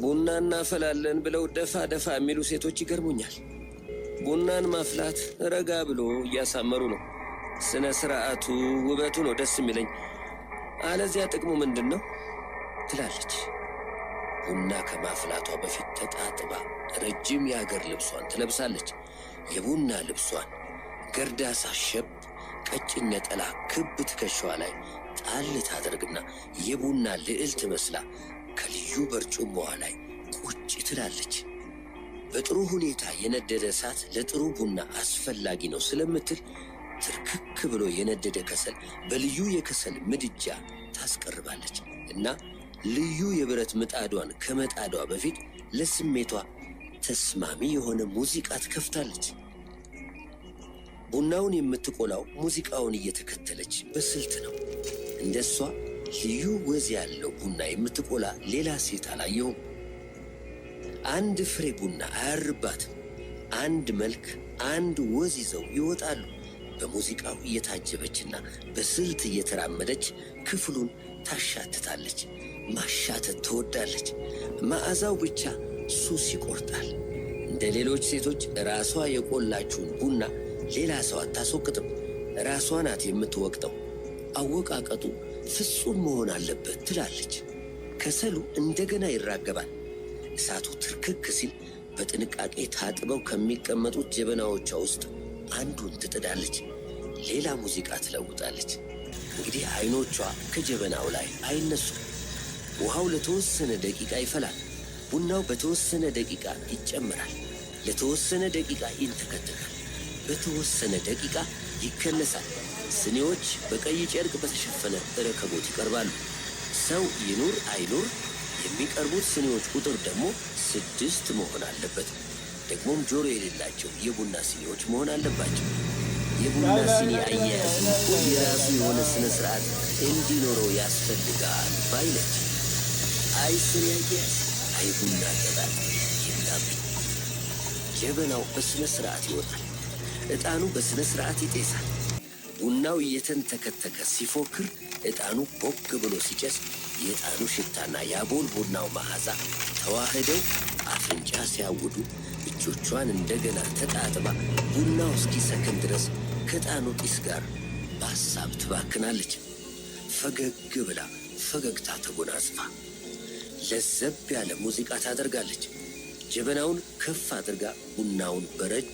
ቡና እናፈላለን ብለው ደፋ ደፋ የሚሉ ሴቶች ይገርሙኛል። ቡናን ማፍላት ረጋ ብሎ እያሳመሩ ነው። ስነ ስርዓቱ ውበቱ ነው ደስ የሚለኝ። አለዚያ ጥቅሙ ምንድን ነው ትላለች። ቡና ከማፍላቷ በፊት ተጣጥባ ረጅም የአገር ልብሷን ትለብሳለች። የቡና ልብሷን ገርዳሳ ሸብ፣ ቀጭን ነጠላ ክብ ትከሻዋ ላይ ጣል ታደርግና የቡና ልዕልት መስላ ከልዩ በርጩማዋ ላይ ቁጭ ትላለች። በጥሩ ሁኔታ የነደደ እሳት ለጥሩ ቡና አስፈላጊ ነው ስለምትል ትርክክ ብሎ የነደደ ከሰል በልዩ የከሰል ምድጃ ታስቀርባለች እና ልዩ የብረት ምጣዷን ከመጣዷ በፊት ለስሜቷ ተስማሚ የሆነ ሙዚቃ ትከፍታለች። ቡናውን የምትቆላው ሙዚቃውን እየተከተለች በስልት ነው። እንደሷ ልዩ ወዝ ያለው ቡና የምትቆላ ሌላ ሴት አላየሁም። አንድ ፍሬ ቡና አያርባትም። አንድ መልክ፣ አንድ ወዝ ይዘው ይወጣሉ። በሙዚቃው እየታጀበችና በስልት እየተራመደች ክፍሉን ታሻትታለች። ማሻተት ትወዳለች። መዓዛው ብቻ ሱስ ይቆርጣል። እንደ ሌሎች ሴቶች ራሷ የቆላችውን ቡና ሌላ ሰው አታስወቅጥም። ራሷ ናት የምትወቅጠው። አወቃቀጡ ፍጹም መሆን አለበት ትላለች። ከሰሉ እንደገና ይራገባል። እሳቱ ትርክክ ሲል በጥንቃቄ ታጥበው ከሚቀመጡት ጀበናዎቿ ውስጥ አንዱን ትጥዳለች። ሌላ ሙዚቃ ትለውጣለች። እንግዲህ አይኖቿ ከጀበናው ላይ አይነሱም። ውሃው ለተወሰነ ደቂቃ ይፈላል። ቡናው በተወሰነ ደቂቃ ይጨመራል። ለተወሰነ ደቂቃ ይንተከተካል። በተወሰነ ደቂቃ ይከለሳል። ስኒዎች በቀይ ጨርቅ በተሸፈነ ረከቦት ይቀርባሉ። ሰው ይኑር አይኑር የሚቀርቡት ስኒዎች ቁጥር ደግሞ 6 መሆን አለበት። ደግሞም ጆሮ የሌላቸው የቡና ስኒዎች መሆን አለባቸው። የቡና ስኒ አያያዝም እኮ የራሱ የሆነ ስነ ስርዓት እንዲኖረው ያስፈልጋል ባይነች። አይ ስኒ አያያዝ፣ አይ ቡና አጠጣጥ ይብላብኝ። ጀበናው በስነ ስርዓት ይወጣል። ዕጣኑ በስነ ስርዓት ይጤሳል። ቡናው እየተንተከተከ ሲፎክር፣ ዕጣኑ ቦግ ብሎ ሲጨስ፣ የዕጣኑ ሽታና የአቦል ቡናው መዓዛ ተዋህደው አፍንጫ ሲያውዱ እጆቿን እንደገና ተጣጥባ ቡናው እስኪሰክን ድረስ ከዕጣኑ ጢስ ጋር በሐሳብ ትባክናለች። ፈገግ ብላ ፈገግታ ተጎናጽፋ ለዘብ ያለ ሙዚቃ ታደርጋለች። ጀበናውን ከፍ አድርጋ ቡናውን በረጅ